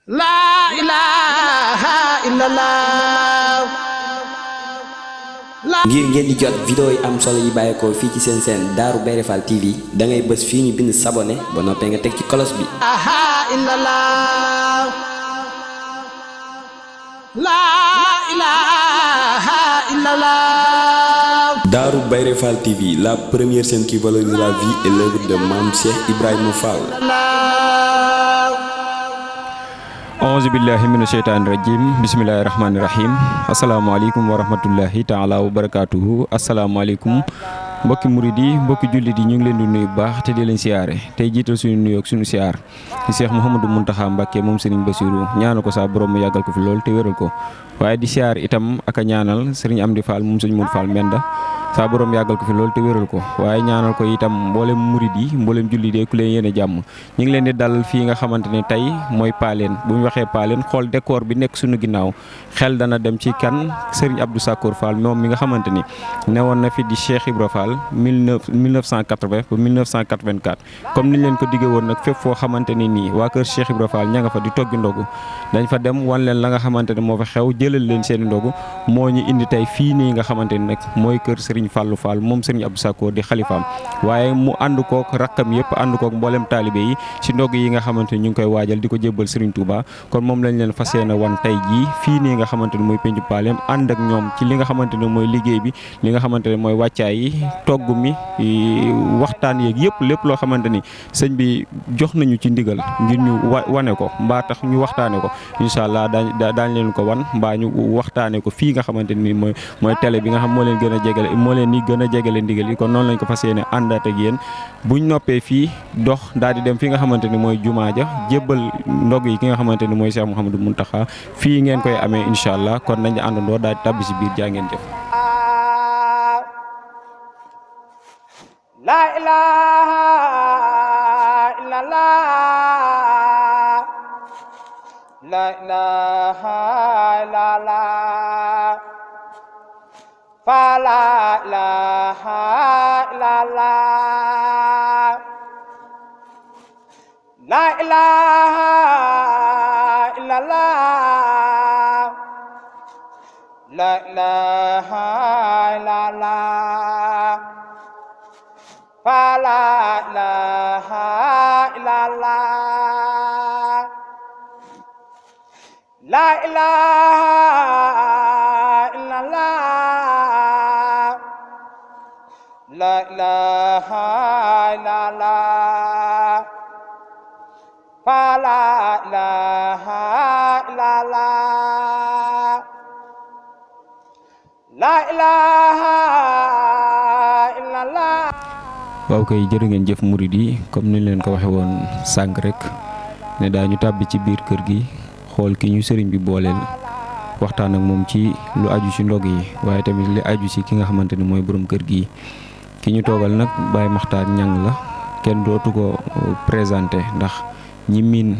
La ilaha illallah. ngir ngeen di jot vidéo yi am solo yi bàyyeekoo fii ci seen chaîne Darou Bairé Fall TV da ngay bës fii ñu bind s'abonner ba noppee nga teg ci cloche bi. La ilaha illallah. Darou Bairé Fall TV, la première chaîne qui valorise la vie et l'œuvre de Mame Cheikh Ibrahima Fall. auzu billahi mina sheytaani rajim bismillahi rahmaani rahim asalaamaaleykum wa rahmatullahi taala wa barakaatuhu asalaamaaleykum mbokki murid yi mbokki jullit yi ñu ngi leen di nuyu bu baax te di leen siyaare tey jiital suñu nuyoo ak suñu siyaar di Cheikh Mouhamadou Mountakha Mbacké moom Serigne Bassirou ñaanal ko saa borom mu yàggal ko fi lool te wéral ko waaye di siyaar itam ak a ñaanal Serigne Amdi Fall moom Serigne Modou Fall Menda saa borom yàggal ko fi lool te wéral ko waaye ñaanal ko itam mboolem murid yi mboolem jullit yi ku leen yéene jàmm ñu ngi leen di dalal fii nga xamante ne tey mooy Paaleen bu ñu waxee Paaleen xool décor bi nekk suñu ginnaaw xel dana dem ci kan Serigne Abdou Sakkour Fall moom mi nga xamante ni newoon na fi di Cheikh Ibra Fall 1980 ba 1984 comme niñ leen ko diggee woon nag fépp foo xamante ni nii waa kër Cheikh Ibra Fall ña nga fa di toggi ndogu dañ fa dem wan leen la nga xamante ne moo fa xew jëlal leen seen i ndogu moo ñu indi tey fii nii nga xamante ni nag mooy kër Serigne Fallou Fall moom Serigne Abdou Sakkour di xalifaam waaye mu ànd kook rakkam yëpp ànd kook mboolem taalibe yi ci ndog yi nga xamante ni ñu ngi koy waajal di ko jébbal Serigne Touba kon moom lañ leen fas yéene wan tey jii fii nii nga xamante ni mooy pencu Paaleen ànd ak ñoom ci li nga xamante ne mooy liggéey bi li nga xamante ne mooy wàccaay yi togg mi waxtaan yeeg yëpp lépp loo xamante ni sëñ bi jox nañu ci ndigal ngir ñu wane ko mbaa tax ñu waxtaane ko incha allah daañ leen ko wan mbaa ñu waxtaane ko fii nga xamante ni mooy télé bi nga xam moo leen gën a jegale moo leen ni gën a jegale ndigal yi kon noonu lañ ko fas yéene àndaat ak yéen buñ noppee fii dox daal di dem fi nga xamante ni mooy jumaa ja jébbal ndog yi ki nga xamante ni mooy Cheikh Mouhamadou Mountakha fii ngeen koy amee incha allah kon nañ àndandoo daal di tàbbi si biir jaa ngeen jëf. La ilaha illallah. La ilaha illallah. Fa la ilaha illallah. La ilaha illallah. La ilaha illallah. Fa la ilaha illallah. La ilaha illallah. La ilaha illallah. Fa la ilaha illallah. La ilaha illallah. waaw kay jërë ngeen jëf murid yi comme ni leen ko waxe woon sànq rek ne daañu tàbbi ci biir kër gi xool ki ñu sëriñ bi booleel waxtaan ak moom ci lu aju ci ndog yi waaye tamit li aju ci ki nga xamante ni mooy borom kër gi ki ñu toogal nag Baye Makhtar Niang la kenn dootu ko présenté ndax ñi miin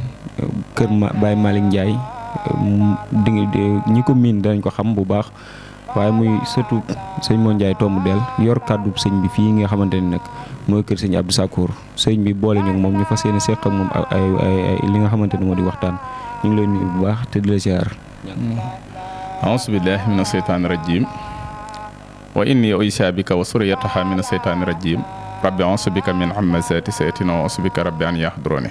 kër Baye Malick Ndiaye ñi ko miin dañ ko xam bu baax waaye muy surtout sëñ Mo Ndiaye tomb del yor kàddu sëñ bi fii nga xamante ni nag mooy kër sëñ Abdou Sakkour sëñ bi boole ñu moom ñu fas yéene seq ak moom ay li nga xamante ni moo di waxtaan ñu ngi lay nuyu bu baax te di la ziar. auzu billahi mina seytaani rajim wa inni u'iizuha bika wa suriyataha mina seytaani rajim rabbi auzu bika min hamazati sayaatiin wa auzu bika rabbi an yahduruni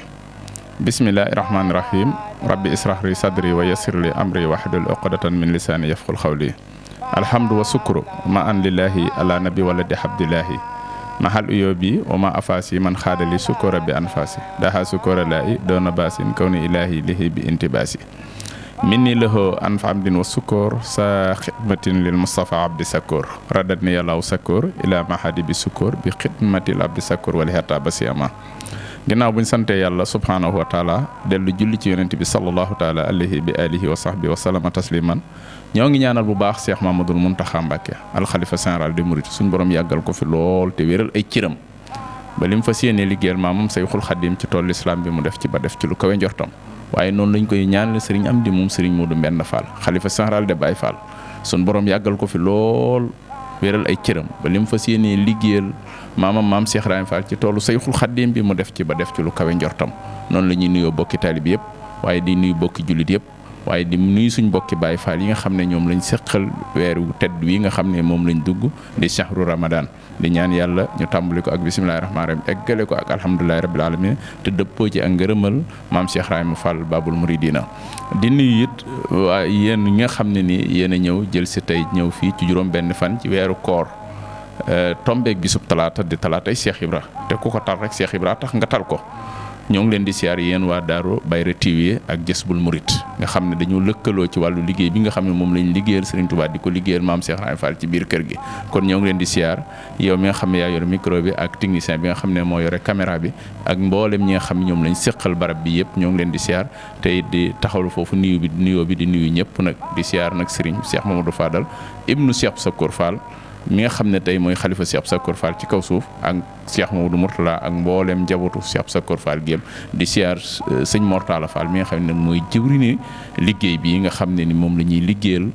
bismillahi rahmaani rahim rabbi israh li sadri wa yassir li amri wahlul uqdatan min lisaani yafqahu qawli alhamdu wa sukru ma an lillahi ala nabi waladi habdillahi mahal uyobi wa ma afasi man xaadali sukura bi anfasi daha sukura lahi doona basin kawni ilahi lihi bi intibasi minni lahu an famdin wa sukur sa xidmatin lil Mustafa Abdi Sakkour radatni yàllaw Sakkour ila mahadi bi sukur bi xidmatil Abdi Sakkour wala heta ba siyama ginnaaw buñ sante yàlla subhanahu wa taala dellu julli ci yonent bi sallallahu taala alayhi bi alihi wa sahbi wa sallama tasliman ñoo ngi ñaanal bu baax Cheikh Mamadou Mountakha Mbacké alxalifa général des mourides suñ borom yàggal ko fi lool te wéral ay cëram ba lim fas yéene liggéeyal maamam Seyxul Xadim ci tool islam bi mu def ci ba def ci lu kawe njortam waaye noonu lañ koy ñaanal Serigne Amdi moom Serigne Modou Mbenda Fall xalifa général de Baye Fall suñ borom yàggal ko fi lool wéral ay cëram ba lim fas yéene liggéeyal maam Cheikh Ibrahima Fall ci toolu Seyxul Xadim bi mu def ci ba def ci lu kawe njortam noonu la ñuy nuyoo bokki taalibe yëpp waaye di nuyu bokki jullit yëpp waaye di nuyu suñ bokki Baay Faal yi nga xam ne ñoom lañ seqal weeru tedd wi nga xam ne moom lañ dugg di shahru Ramadan di ñaan yàlla ñu tàmbali ko ak bisimilahi rahmaani rahim eggale ko ak alhamdulilahi rabbil alamin te dëppoo ci ak ngërëmal maam Cheikh Ibrahima Fall Babul Mouridina di nuyu it waa yéen ñi nga xam ne ni yéen a ñëw jël si tey ñëw fii ci juróom benn fan ci weeru koor tombeeg bisub talaata di talaatay Cheikh Ibra te ku ko tal rek Cheikh Ibra tax nga tal ko ñoo ngi leen di siyaar yéen waa Daaru Bayra TV ak Jazbul Murid nga xam ne dañoo lëkkaloo ci wàllu liggéey bi nga xam ne moom lañ liggéeyal Serigne Touba di ko liggéeyal maam Cheikh Ibrahima Fall ci biir kër gi kon ñoo ngi leen di siyaar yow mi nga xam ne yaa yore micro bi ak technicien bi nga xam ne moo yore caméra bi ak mboolem ñi nga xam ne ñoom lañ séqal barab bi yëpp ñoo ngi leen di siyaar te it di taxawlu foofu nuyoo bi di nuyu ñëpp nag di siyaar nag Serigne Cheikh Mamadou Fadal ibnu Cheikh Sakour Fall mi nga xam ne tey mooy xalifa Cheikh Sakour Fall ci kaw suuf ak Cheikh Mamadou Mourtala ak mboolem njabootu Cheikh Sakour Fall gi di siyaar sëñ Mortala Fall mi nga xam ne nag mooy jëwriñu liggéey bi nga xam ne ni moom la ñuy liggéeyal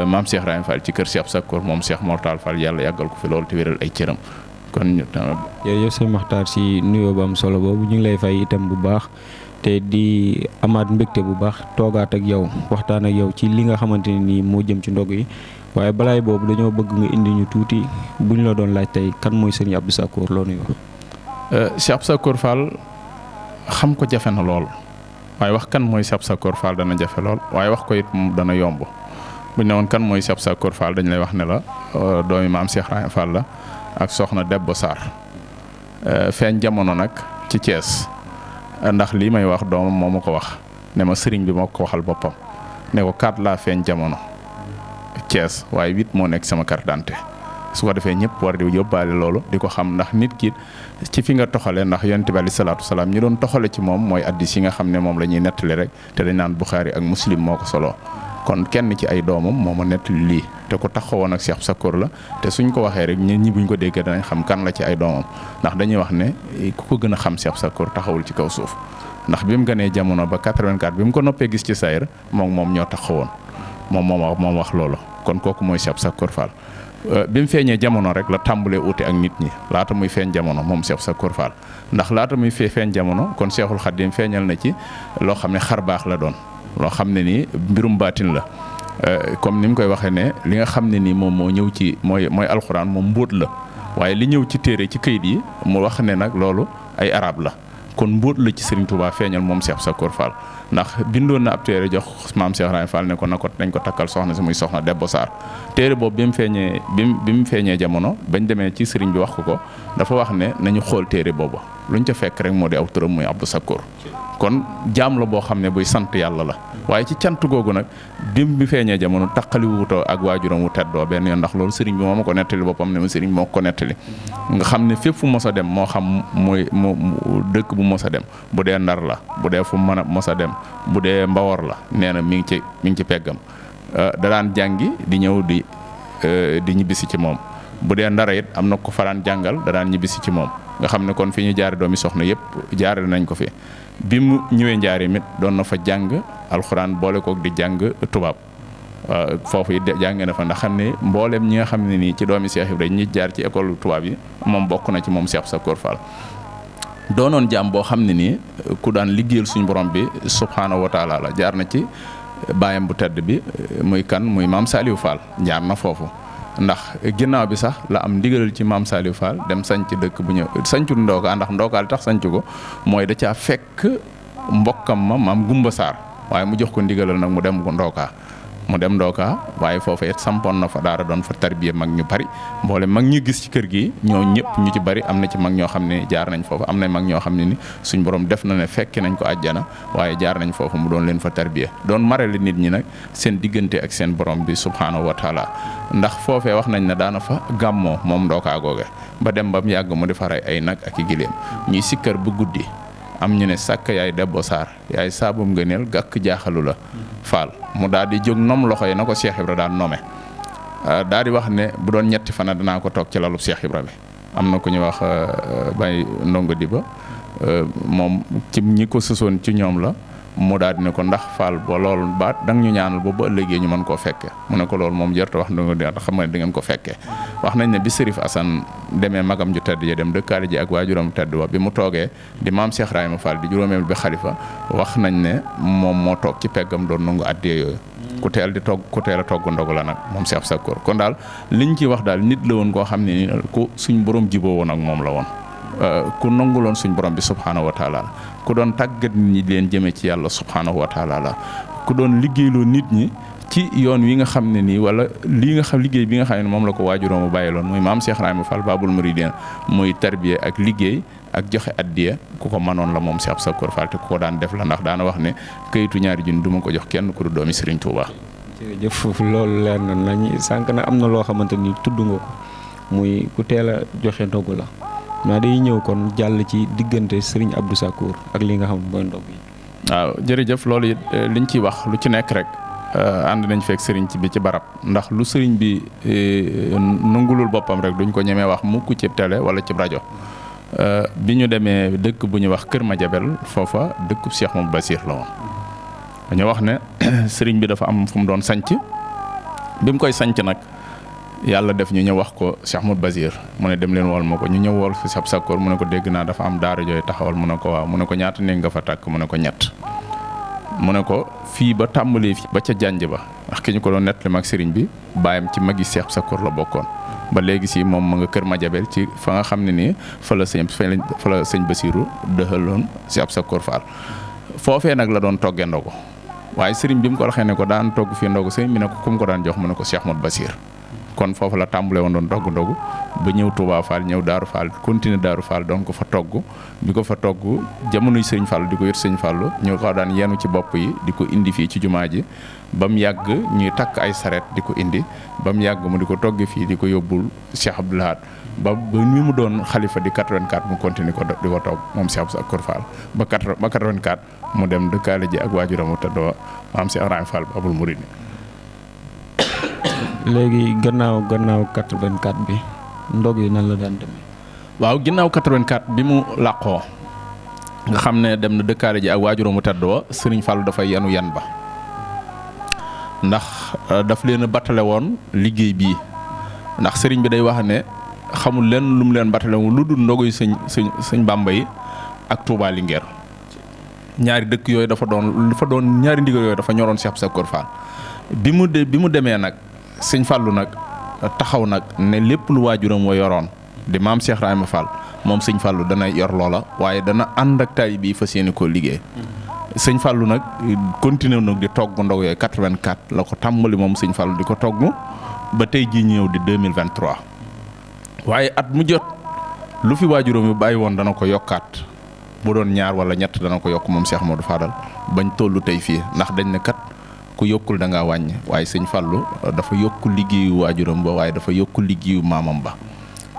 maam Cheikh Ibrahima Fall ci kër Cheikh Sakour moom Cheikh Mortala Fall yàlla yàggal ko fi loolu te wéral ay cëram kon ñu. jërëjëf sëñ Maxtaar si nuyoo bu am solo boobu ñu ngi lay fay itam bu baax te di amaat mbégte bu baax toogaat ak yow waxtaan ak yow ci li nga xamante ne nii moo jëm ci ndog yi. waaye balaay boobu dañoo bëgg nga indi ñu tuuti bu ñu la doon laaj tey kan mooy sëriñ Abdou Sakour loo nuyu wax. Cheikh Sakour Fall xam ko jafe na lool waaye wax kan mooy Cheikh Sakour Fall dana jafe lool waaye wax ko it dana yomb bu ñu ne woon kan mooy Cheikh Sakour Fall dañ lay wax ne la doomi maam Cheikh Ibrahima Fall la ak soxna Debbo Sarr feeñ jamono nag ci Thiès ndax lii may wax doomam moo ma ko wax ne ma sëriñ bi moo ko waxal boppam ne ko 4 laa feeñ jamono. Thiès waaye 8 moo nekk sama carte d'identité su ko defee ñëpp war di yóbbaale loolu di ko xam ndax nit ki ci fi nga toxalee ndax yonent bi alayhi salaatu salaam ñi doon toxale ci moom mooy addis yi nga xam ne moom la ñuy nettali rek te dañ naan Bukhari ak Muslim moo ko soloo kon kenn ci ay doomam moo ma nettali lii te ku taxawoon ak Cheikh Sakour la te suñ ko waxee rek ñi buñ ko déggee danañ xam kan la ci ay doomam ndax dañuy wax ne ku ko gën a xam Cheikh Sakour taxawul ci kaw suuf ndax bi mu gënee jamono ba 84 bi mu ko noppee gis ci sayr moom ñoo taxawoon moom wax loolu kon kooku mooy Cheikh Sakour Fall bi mu feeñee jamono rek la tàmbalee uute ak nit ñi laata muy feeñ jamono moom Cheikh Sakour Fall ndax laata muy feeñ jamono kon Cheikhul Khadim feeñal na ci loo xam ne xar baax la doon loo xam ne nii mbirum baatin la comme ni mu koy waxee ne li nga xam ne nii moom moo ñëw ci mooy alxuraan moom mbóot la waaye li ñëw ci téere ci këyit yi mu wax ne nag loolu ay arab la kon mbóot la ci Serigne Touba feeñal moom Cheikh Sakour Fall ndax bindoon na ab téere jox maam Cheikh Ibrahima Fall ne ko dañ ko takkal soxna si muy soxna Debbo Sarr téere boobu bi mu feeñee jamono bañ demee ci Serigne bi wax ko dafa wax ne nañu xool téere boobu luñ ca fekk rek moo di aw turam muy Abdou Sakour kon jaam la boo xam ne buy sant yàlla la waaye ci cant googu nag bi feeñee jamono taqali wuutoo ak waajuram wu teddoo benn yoon ndax loolu Serigne bi moo ma ko nettali boppam ne ma Serigne moo ko nettali nga xam ne fépp fu mos a dem moo xam mooy dëkk bu mos a dem bu dee Ndar la bu dee fu mën a mos a dem bu dee Mbawor la nee na mi ngi ci peggam da daan jàngi di ñëw di ñibbisi ci moom bu dee Ndara it am na ko faraan jàngal da daan ñibbisi ci moom nga xam ne kon fi ñu jaare doomi soxna yëpp jaare nañ ko fi bi mu ñëwee njaari mit doon na fa jàng alxuraan boole kook di jàng tubaab foofu it jàng na fa ndax xam ne mboolem ñi nga xam ne nii ci doomi Cheikh Ibrahima ñi jaar ci école tubaab yi moom bokk na ci moom Cheikh Sakour Fall doonoon jaam boo xam ne nii ku daan liggéeyal suñu borom bi subhaanahu wa taala la jaar na ci baayam bu tedd bi muy maam Saliou Fall jaar na foofu ndax ginnaaw bi sax la am ndigalal ci maam Saliou Fall dem sanc dëkk bu ñëw sancul Ndooka ndax Ndooka li tax sanc ko mooy da caa fekk mbokkam ma maam Gumba Sarr waaye mu jox ko ndigalal nag mu dem Ndooka waaye foofu it sampoon na fa daara doon fa tarbiya mag ñu bari mboole mag ñu gis ci kër gi ñoo ñëpp ñu ci bari am na ci mag ñoo xam ne jaar nañ foofu am na mag ñoo xam ne ni suñ borom def na ne fekki nañ ko àjjana waaye jaar nañ foofu mu doon leen fa tarbiya doon marale nit ñi nag seen diggante ak seen borom bi subhaanahu wa taala ndax foofee wax nañ ne daana fa gàmmoo moom Ndooka googe ba dem ba mu yàgg mu di fa rey ay nag ak i giléem ñuy sikkar bu guddi am ñu ne sàkk yaay Debbo Sarr yaay saabum ngëneel gàkk jaaxalu la Fall mu daal di jóg nom loxo yi na ko Cheikh Ibra daan nome daal di wax ne bu doon ñetti fana danaa ko toog ci lalub Cheikh Ibra bi am na ku ñuy wax Baye Ndongo Diba moom ci ñi ko sësoon ci ñoom la mu daal di ne ko ndax Fall ba loolu baat da nga ñu ñaanal ba ba ëllëgee ñu mën koo fekke mu ne ko loolu moom jërta wax nga xam nga di ngeen ko fekkee wax nañ ne bi Sërif Assane demee magam ju tedd ja dem dëkkaale ji ak waajuram tedd wa bi mu toogee di maam Cheikh Rahima Fall di juróomeel bi xalifa wax nañ ne moom moo toog ci peggam doon nangu addee yooyu ku teel a togg ndogu la nag moom Cheikh Sakkoor kon daal liñ ci wax daal nit la woon koo xam ne ni ku suñ borom jiboo woon ak moom la woon ku nanguloon suñ borom bi subhaanahu wa taala la ku doon tàggat nit ñi leen jëmee ci yàlla subhaanahu wa taala la ku doon liggéeyloo nit ñi ci yoon wi nga xam ne nii wala lii nga xam liggéey bi nga xam ne moom la ko waajuróom bàyyiloon muy maam Cheikh Rahima Fall Babul Mouridine muy tarbiya ak liggéey ak joxe addiya ku ko mënoon la moom Cheikh Sakkoor Fall te ku ko daan def la ndax daana wax ne këyitu ñaari junni du ma ko jox kenn ku du doomi Serigne Touba. jërëjëf foofu loolu leer na nañ sànq nag am na loo xamante ni tudd nga ko muy ku teel a joxe ndogu la mais day ñëw kon jàll ci diggante Serigne Abdou Sakkoor ak li nga xam mooy ndog yi. waaw jërëjëf loolu it liñ ciy wax lu ci nekk rek ànd nañ fekk Serigne bi ci barab ndax lu Serigne bi nangulul boppam rek duñ ko ñemee wax mukk ci télé wala ci rajo bi ñu demee dëkk bu ñu wax Kër Madiabel foofa dëkkub Cheikh Mouhamadou Bassir la woon. dañoo wax ne Serigne bi dafa am fu mu doon sanc bi mu koy sanc nag. yàlla def ñu ñëw wax ko Cheikh Mouhamadou Bassir mu ne dem leen wool ma ko ñu ñëw wool fi Cheikh Sakkoor mu ne ko dégg naa dafa am daara jooy taxawal mu ne ko waaw mu ne ko ñaata néeg nga fa tàkk mu ne ko ñett mu ne ko fii ba tàmbalee fii ba ca jànj ba ndax ki ñu ko doon nettali mag sëriñ bi bàyyam ci magi Cheikh Sakkoor la bokkoon ba léegi si moom ma nga Kër Madiabel ci fa nga xam ne nii fa la sëñ Bassirou dëxaloon Cheikh Sakkoor Fall foofee nag la doon toggee ndogu waaye sëriñ bi mu ko waxee ne ko daan togg fii ndogu sëriñ bi ne ko ku mu ko daan jox mu ne ko Cheikh Mouhamadou Bassir kon foofu la tàmbale woon doon togg ndogu ba ñëw Touba Fall ñëw Daaru Fall continuer Daaru Fall doon ko fa togg bi ko fa togg jamonoy sëñ Fall di ko yor sëñ Fallu ñu ko daan yenu ci bopp yi di ko indi fii ci jumaa ji ba mu yàgg ñuy takk ay saret di ko indi ba mu yàgg mu di ko togg fii di ko yóbbul Cheikh Abdou Lahad ba ni mu doon xalifa di 84 mu continuer ko di ko togg moom Cheikh Sakkoor Fall ba 84 mu dem dëkkaale ji ak waajuramu tëddoo maam Cheikh Rahima Fall Babul Mouridine. léegi gannaaw 84 bi ndog yi nan la daan demee. waaw ginnaaw 84 bi mu làqoo nga xam ne dem na dëkkaale ji ak waajuramu tëddoo Serigne Fall dafay yanu yan ba ndax daf leen a battale woon liggéey bii ndax Serigne bi day wax ne xamul leen lu mu leen battale woon lu dul ndogu yi sëñ Bàmba yi ak Touba Linguère ñaari dëkk yooyu dafa doon ñaari ndigal yooyu dafa ñoroon Cheikh Sakkoor Fall bi mu demee nag sëñ Fallu nag taxaw nag ne lépp lu waajuram wa yoroon di maam Cheikh Rahima Fall moom sëñ Fallu dana yor loola waaye dana ànd ak taalibe bi fas yéene koo liggéey sëñ Fallu nag continué nag di togg ndog yooyu 84 la ko tàmbali moom sëñ Fallu di ko togg ba tey jii ñëw di 2023 waaye at mu jot lu fi waajuram yu bàyyi woon dana ko yokkaat bu doon ñaar wala ñett dana ko yokk moom Cheikh Modou Fadal bañ tollu tey fii ndax dañ ne kat ku yokkul da ngaa wàññi waaye sëñ Fallu dafa yokku liggéeyu waajuram ba waaye dafa yokku liggéeyu maamam ba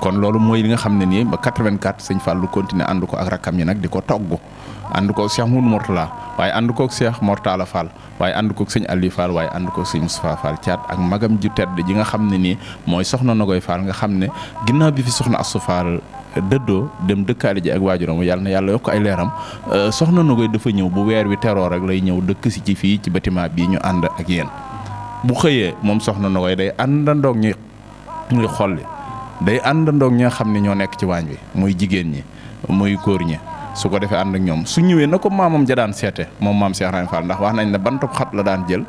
kon loolu mooy li nga xam ne nii ba 84 sëñ Fallu continuer ànd ko ak rakkam yi nag di ko togg ànd ko Cheikh Moudou Mourtala waaye ànd koog Cheikh Mortala Fall waaye ànd koog sëñ Aliou Fall waaye ànd koog sëñ Moustapha Fall Thiat ak magam ju tedd ji nga xam ne nii mooy soxna Nogoy Fall nga xam ne ginnaaw bi fi soxna Assou Fall dëddoo dem dëkkaale ji ak waajuram yàlla na yàlla yokk ay leeram soxna Nogoy dafa ñëw bu weer wi teroo rek lay ñëw dëkk si ci fii ci bâtiment bii ñu ànd ak yéen bu xëyee moom soxna Nogoy day àndandoog ñuy xolli day àndandoog ñi nga xam ne ñoo nekk ci waañ wi muy jigéen ñi muy góor ñi su ko defee ànd ak ñoom su ñëwee na ko maamam ja daan seete moom maam Cheikh Rahima Fall ndax wax nañ ne bantub xat la daan jël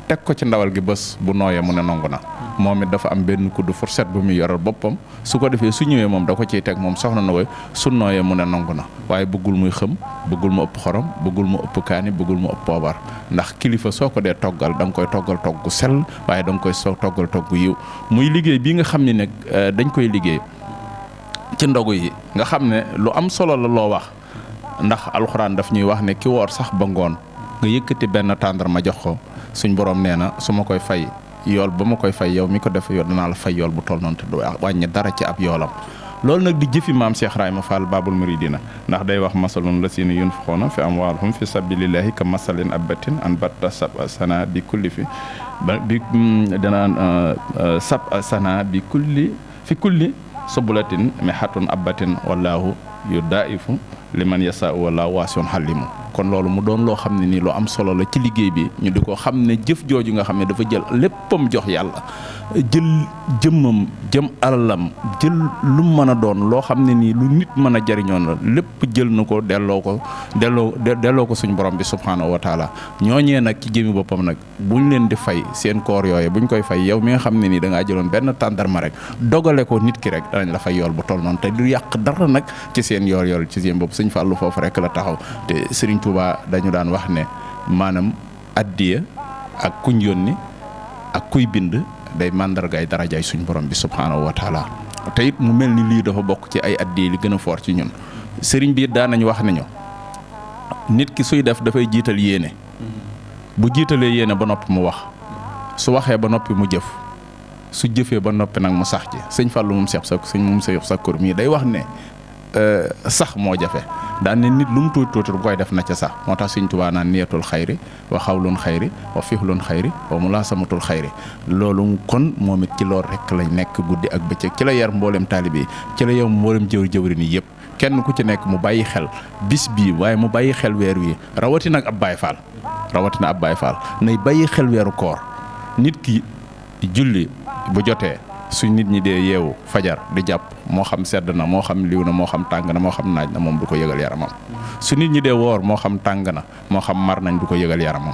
teg ko ci ndawal gi bés bu nooyee mu ne nangu na moom it dafa am benn kudd fourchette bu muy yoral boppam su ko defee su ñëwee moom da ko ciy teg moom soxna na koy su nooyee mu ne nangu na waaye bëggul muy xëm bëggul mu ëpp xorom bëggul mu ëpp kaani bëggul mu ëpp poobar ndax kilifa soo ko dee toggal da nga koy toggal togg gu sell waaye da nga koy toggal togg gu yiw muy liggéey bii nga xam ne nag dañ koy liggéey ci ndogu yi nga xam ne lu am solo la loo wax ndax alxuraan daf ñuy wax ne ki woor sax ba ngoon nga yëkkati benn tàndarma jox ko suñ borom nee na su ma koy fay yool ba ma koy fay yow mi ko def yool danaa la fay yool bu toll noonu te du wàññi dara ci ab yoolam loolu nag di jëfi maam Cheikh Rahima Fall Babul Mouridina ndax day wax masalun la siina yunfiquuna fi amwaalihim fi sabilillahi ka masalin abbatin an batta sab'a sana bi kulli sana bi kulli fi kulli subulatin mihatun abbatin wallahu yudaifu liman yasau wallahu waasiun halimu kon loolu mu doon loo xam ne nii lu am solo la ci liggéey bi ñu di ko xam ne jëf jooju nga xam ne dafa jël léppam jox yàlla jël jëmmam jëm alalam jël lu mën a doon loo xam ne nii lu nit mën a jariñoon la lépp jël na ko delloo ko suñ borom bi subhaanahu wa taala ñooñee nag ci jëmi boppam nag buñ leen di fay seen koor yooye buñ koy fay yow mi nga xam ne nii da ngaa jëloon benn tàndarma rek dogale ko nit ki rek danañ la fay yool bu toll noonu te du yàq dara nag ci seen yool ci seen bopp Sëñ Fallu foofu rek la taxaw te Sëriñ Tuubaa dañu daan wax ne maanaam addiya ak kuñ yónni ak kuy bind day màndargaay darajaay suñ borom bi subhaanahu wa taala te it mu mel ni lii dafa bokk ci ay addiya li gën a foor ci ñun sëriñ bi daan nañu wax nañu nit ki suy def dafay jiital yéene bu jiitalee yéene ba noppi mu wax su waxee ba noppi mu jëf su jëfee ba noppi nag mu sax ci Sëñ Fallu moom Seex Sakkoor mii day wax ne sax moo jafe daan ne nit lu mu tuuti bu koy def na ca sax moo tax Sëñ Tuubaa naan niyatul xayri wa xawlun xayri wa fihlun xayri wa mulaasamatul xayri loolu kon moom it ci loolu rek lañ nekk guddi ak bëccëg ci la yar mboolem taalibe yi ci la yow mboolem jëwri ni yëpp kenn ku ci nekk mu bàyyi xel bis bii waaye mu bàyyi xel weer wi rawatina ak ab Baay Faal nay bàyyi xel weeru koor nit ki julli bu jotee su nit ñi dee yeewu fajar di jàpp moo xam sedd na moo xam liw na moo xam tàng na moo xam naaj na moom du ko yëgal yaramam su nit ñi dee woor moo xam tàng na moo xam mar nañ du ko yëgal yaramam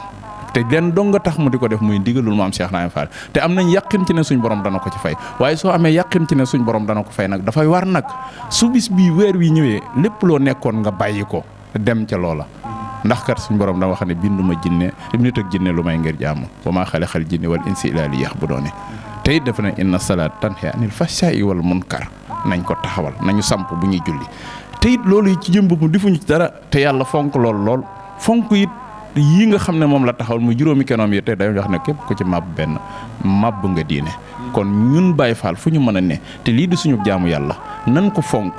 te leen dong nga tax mu di ko def muy ndigalul maam Cheikh Ibrahima Fall te am nañ yàqin ci ne suñ borom dana ko ci fay waaye soo amee yàqin ci ne suñ borom dana ko fay nag dafay war nag su bis bii weer wi ñëwee lépp loo nekkoon nga bàyyi ko dem ca loola ndax kat suñ borom da wax ne binduma jinne nit ak jinne lu may ngir jaamu wa maa xalaqal jinne wal insa illaa liya'buduun te it dafa ne inna salaat tanhaa anil fahshaa'i wal munkar nañ ko taxawal nañu samp bu ñuy julli te it loolu yi ci jëm boppam defuñu ci dara te yàlla fonk lool fonk it yii nga xam ne moom la taxawal muy juróomi kenoom yi te day wax ne képp ku ci màbb benn màbb nga diine kon ñun Baay Faal fu ñu mën a ne te lii di suñu jaamu yàlla nan ko fonk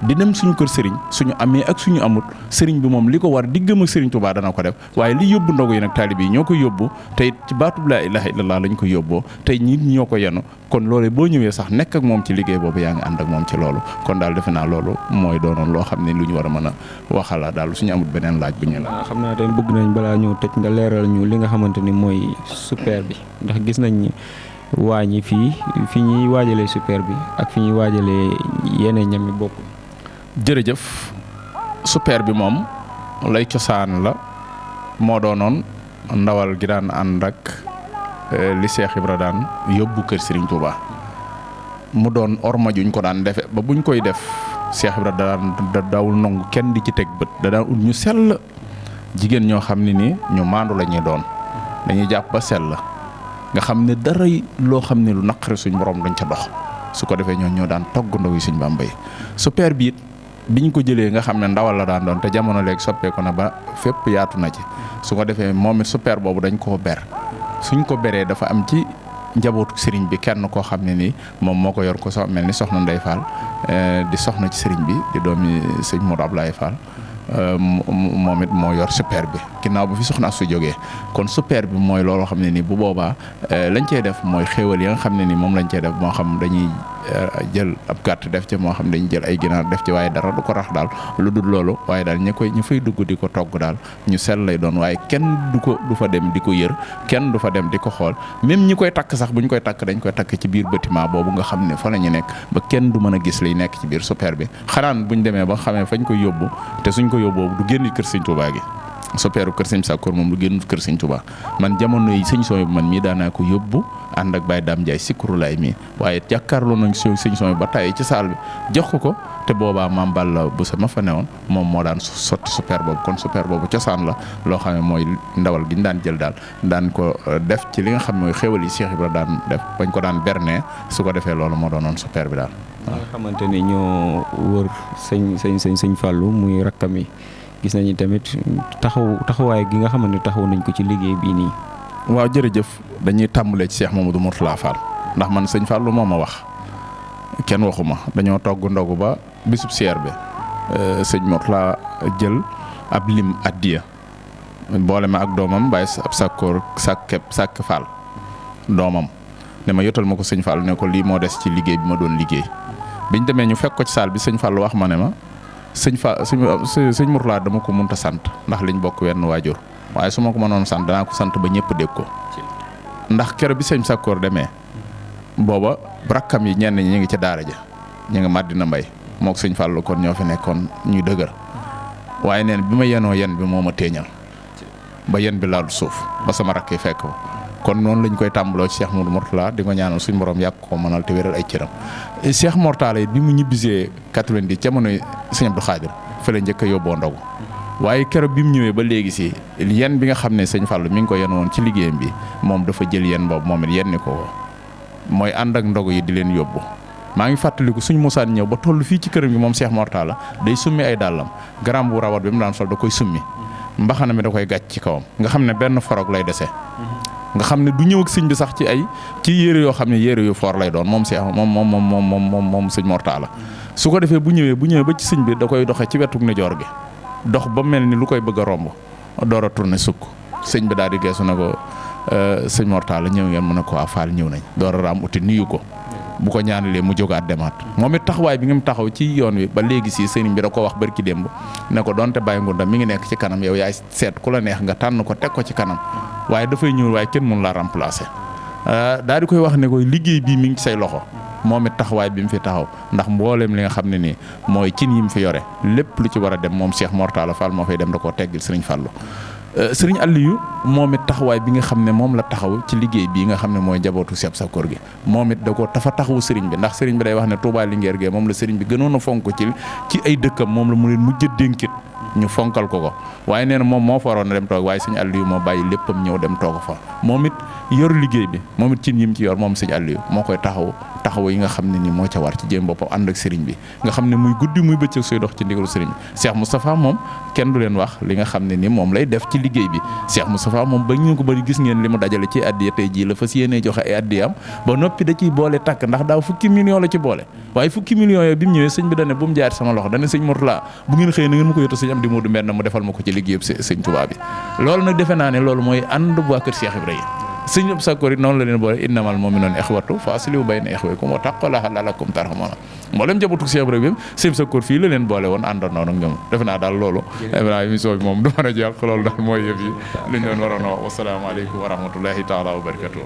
di dem suñu kër sëriñ suñu amee ak suñu amut sëriñ bi moom li ko war diggam ak sëriñ Tuubaa dana ko def waaye li yóbbu ndogu yi nag taalib yi ñoo ko yóbbu te it ci baatub laa ilaaha illallaah lañ ko yóbboo tey ñi ñoo ko yenu kon loolu boo ñëwee sax nekk ak moom ci liggéey boobu yaa ngi ànd ak moom ci loolu kon daal defe naa loolu mooy doonoon loo xam ne lu ñu war a mën a waxala daal suñu amut beneen laaj bu ñu la xam naa tamit bëgg nañ balaa ñëw tëj nga leeral ñu li nga xamante ni mooy super bi ndax gis nañ ni waañi fi ñuy waajalee super bi ak fi ñuy waajalee yeneen ñam yi bokk. jërëjëf super bi moom lay cosaan la moo doonoon ndawal gi daan ànd ak li Cheikh Ibra daan yóbbu kër Serigne Touba mu doon orma juñ ko daan defe ba buñ koy def Cheikh Ibra daawul nangu kenn di ci teg bët da daan ut ñu sell jigéen ñoo xam ne ni ñu maandu la ñuy doon dañuy jàpp ba sell nga xam ne dara loo xam ne lu naqari suñ borom dañ ca dox su ko defee ñoo daan togg ndaw yi suñ Bàmba yi super bi it biñ ko jëlee nga xam ne ndawal la daan doon te jamono léegi soppeeku na ba fépp yaatu na ci su ko defee moom it super boobu dañ koo ber suñ ko beree dafa am ci njabootu sëriñ bi kenn koo xam ne nii moom moo ko yor ko mel ni soxna Ndey Fall di soxna ci sëriñ bi di doomi sëñ Modou Ablaye Fall moom it moo yor super bi ginnaaw ba fi soxna Astu jógee kon super bi mooy looloo xam ne nii bu boobaa lañ cey def mooy xéewal yi nga xam ne nii moom lañ cey def moo xam dañuy jël ab gàtt def ci moo xam dañuy jël ay ginaar def ci waaye dara du ko rax daal lu dul loolu waaye daal ñu fay dugg di ko togg daal ñu sell lay doon waaye kenn du fa dem di ko yër kenn du fa dem di ko xool même ñi koy takk sax bu ñu koy takk dañ koy takk ci biir bâtiment boobu nga xam ne fa la ñu nekk ba kenn du mën a gis liy nekk ci biir super bi xanaan buñ demee ba xamee fañ koy yóbbu te suñ ko yóbboo du génn kër Sëñ Tuubaa gi superu kër Sëñ Sakkoor moom du génn kër Sëñ Tuubaa man jamono yi sëñ Sooy bu man mii daanaa ko yóbbu ànd ak Baye Dame Ndiaye Sikurulaay mii waaye jàkkaarloo nañ sëñ Sooy ba tàyyi ci saal bi jox ko te boobaa maam Balla bu sa ma fa newoon moom moo daan sotti super boobu kon super boobu cosaan la loo xam ne mooy ndawal gi ñu daan jël daal daan ko def ci li nga xam mooy xéwal yi Cheikh Ibra daan def bañ ko daan bernee su ko defee loolu moo doonoon super bi daal. waaw nga xamante ni ñoo wër sëñ Fallou muy rakkam yi gis nañu tamit taxawaay gi nga xamante ne taxaw nañ ko ci liggéey bii nii. waaw jërëjëf dañuy tàmbalee ci Cheikh Mamadou Mourtala Fall ndax man sëñ Fallou moo ma wax kenn waxuma dañoo togg ndogu ba bisub seer bi sëñ Mourtala jël ab lim addiya boole ma ak doomam bàyyi ab sàkk Fall doomam ne ma yotal ma ko sëñ Fall ne ko lii moo des ci liggéey bi ma doon liggéey biñ demee ñu fekk ko ci saal bi sëñ Fall wax ma ne ma sëñ Mourtala dama ko mënta sant ndax liñ bokk wenn waajur waaye su ma ko mënoon sant danaa ko sant ba ñëpp dégg ko ndax keroog bi sëñ Sakkoor demee booba rakkam yi ñenn ñi ñu ngi ca daara ja ñu ngi Madina Mbay mook sëñ Fallou kon ñoo fi nekkoon ñuy dëgër waaye neen bi ma yenoo yen bi moo ma téeñal ba yen bi laalu suuf ba sama rakk yi fekk ko kon noonu lañ koy tàmbaloo ci Cheikh Modou Mourtala di ko ñaanal suñ borom yàgg ko mënal te wéral ay cëram Cheikh Mourtala bi mu ñibbisee 90 jamonoy sëñ Abdou Khadir fa la njëkk a yóbboo ndogu waaye keroog bi mu ñëwee ba léegi si yen bi nga xam ne sëñ Fallou mi ngi ko yen woon ci liggéeyam bi moom dafa jël yen boobu moom it yenni ko mooy ànd ak ndogu yi di leen yóbbu maa ngi fàttaliku suñ mosaan ñëw ba toll fii ci këram gi moom Cheikh Mourtala day summi ay dàllam garam bu rawat bi mu daan sol da koy summi mbaxana mi da koy gàcc ci kawam nga xam ne benn forog lay dese nga xam ne du ñëw ak sëñ bi sax ci yére yoo xam ne yére yu foor lay doon moom Cheikh moom sëñ Mourtala su ko defee bu ñëwee ba ci sëñ bi da koy doxee ci wetu nijoor gi dox ba mel ni lu koy bëgg a romb door a tourné sukk sëñ bi daal di geesu na ko sëñ Mourtala ñëw ngeen mën a ko faal ñëw nañ door a raam uti nuyu ko bu ko ñaanalee mu jógaat demaat moom it taxawaay bi nga mu taxaw ci yoon wi ba léegi si sëriñ bi da ko wax barki démb ne ko donte Baye Ngounda mi ngi nekk ci kanam yow yaay seet ku la neex nga tànn ko teg ko ci kanam waaye dafay ñëw waaye kenn mënu laa remplacer daal di koy wax ne ko liggéey bii mi ngi ci say loxo moom it taxawaay bi mu fi taxaw ndax mbooleem li nga xam ne nii mooy cin yi mu fi yore lépp lu ci war a dem moom Cheikh Mourtala Fall moo fay dem da koo teggil sëriñ Fallou sëriñ Aliou moom it taxawaay bi nga xam ne moom la taxaw ci liggéey bii nga xam ne mooy njabootu Cheikh Sakkoor gi moom it da ko dafa taxawu sëriñ bi ndax sëriñ bi day wax ne Touba Linguère gi moom la sëriñ bi gënoon a fonk ci ay dëkkam moom la mu leen mujj a dénkit ñu fonkal ko waaye nee na moom moo fa waroon a dem toog waaye sëñ Aliou moo bàyyi léppam ñëw dem toog fa moom it yor liggéey bi moom it cin yim ci yor moom sëñ Aliou moo koy taxaw yi nga xam ne nii moo ca war ci jéem boppam ànd ak sëriñ bi nga xam ne muy guddi muy bëccëg suy dox ci ndigalu sëriñ bi Cheikh Moustapha moom kenn du leen wax li nga xam ne ni moom lay def ci liggéey bi Cheikh Moustapha moom ba ñu ko bari gis ngeen li mu dajale ci addiya tey jii la fas yéenee joxe ay addiyam ba noppi da ciy boole takk ndax daaw fukki millions la ci boole waaye fukki millions yooyu bi mu ñëwee sëñ bi dane bu mu jaar sama loxo dane sëñ Mourtala bu ngeen xëyee na ngeen ma ko yóotu sëñ am di Modou Mbène mu defal ma ko ci liggéeyub sëñ Touba bi loolu nag defe naa ne loolu mooy ànd bu waa kër Cheikh Ibrahima sëñ Abdou Sakkoor noonu la leen boole innamal mu'minuuna ixwatu fa aslihu bayna ixwaykum wattaqullaaha la'allakum turhamuun mboolem njabootu Cheikh Ibrahima sëñ Sakkoor fii la leen boole woon àndandoo ak ñoom defe naa daal loolu émission bi moom du mën a jeex loolu daal mooy yëf yi li ñu doon waroon a wax wasalaamaaleykum wa rahmatullahi taala wa barakatuh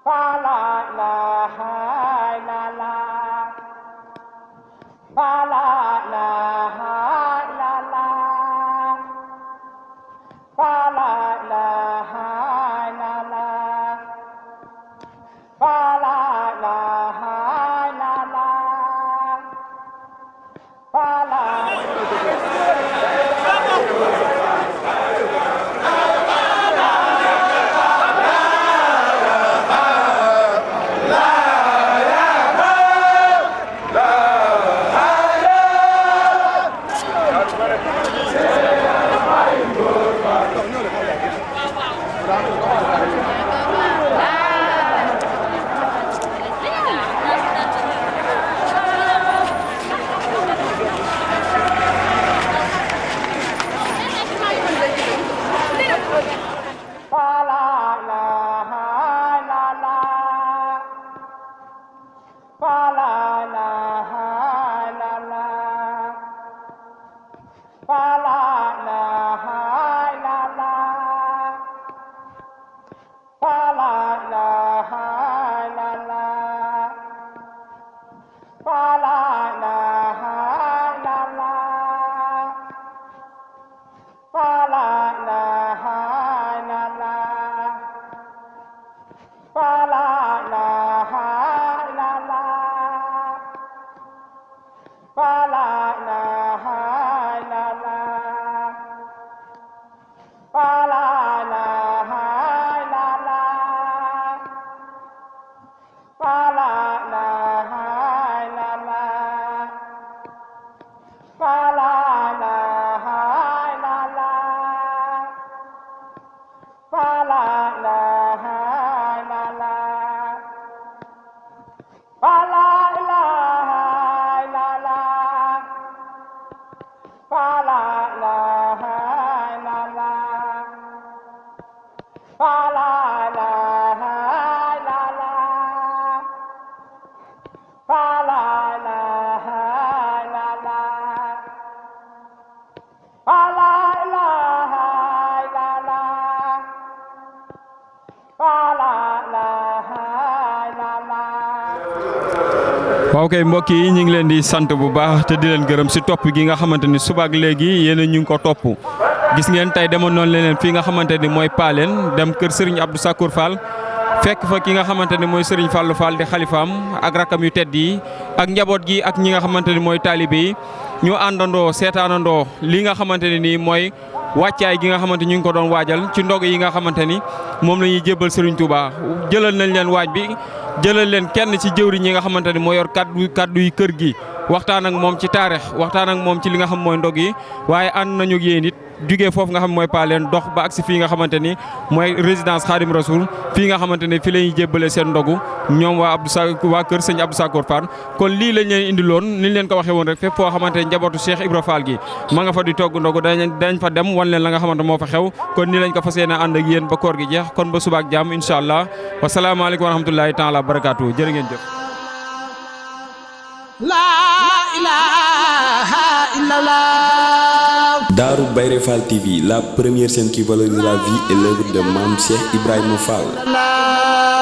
fa la ilaha illallah fa la ilaha illallah fa la ilaha illallah fa la ilaha illallah fa la waaw kay mbokk yi ñu ngi leen di sant bu baax te di leen gërëm si topp gi nga xamante ni subaak léegi yéen ñu ngi ko topp gis ngeen tey demoon noonu leneen fii nga xamante ni mooy Paaleen dem kër Serigne Abdou Sakour Fall fekk fa ki nga xamante ni mooy Serigne Fallou Fall di xalifaam ak rakam yu tedd yi ak njaboot gi ak ñi nga xamante ni mooy taalibe yi ñu àndandoo seetaanandoo li nga xamante ne nii mooy wàccaay gi nga xamante ñu ngi ko doon waajal ci ndog yi nga xamante ni moom la ñuy jébbal Serigne Touba jëlal nañ leen waaj bi jëlal leen kenn ci jëwriñ ñi nga xamante ni moo yor kaddu yi kër gi waxtaan ak moom ci taarix waxtaan ak moom ci li nga xam mooy ndog yi waaye ànd nañu ak yéen it jugee foofu nga xam mooy Paaleen dox ba agsi fii nga xamante ni mooy résidence Khadim Rasoul fii nga xamante ne fii la ñuy jébbale seen ndogu ñoom waa kër sëñ Abdou Sakour Fall kon lii lañ leen indiloon niñ leen ko waxee woon rek fépp foo xamante ne njabootu Cheikh Ibra Fall gi ma nga fa di togg ndogu dañ fa dem wan leen la nga xamante moo fa xew kon nii lañ ko fas yéene ànd ak yéen ba koor gi jeex kon ba subaak jàmm incha allah wasalaamaaleykum wa rahmatullahi taala wa barakaatu jërë ngeen jëf. La ilaha illallah. Darou Bairé Fall TV, la première chaîne qui valorise la vie et l'œuvre de Mame Cheikh Ibrahima Fall.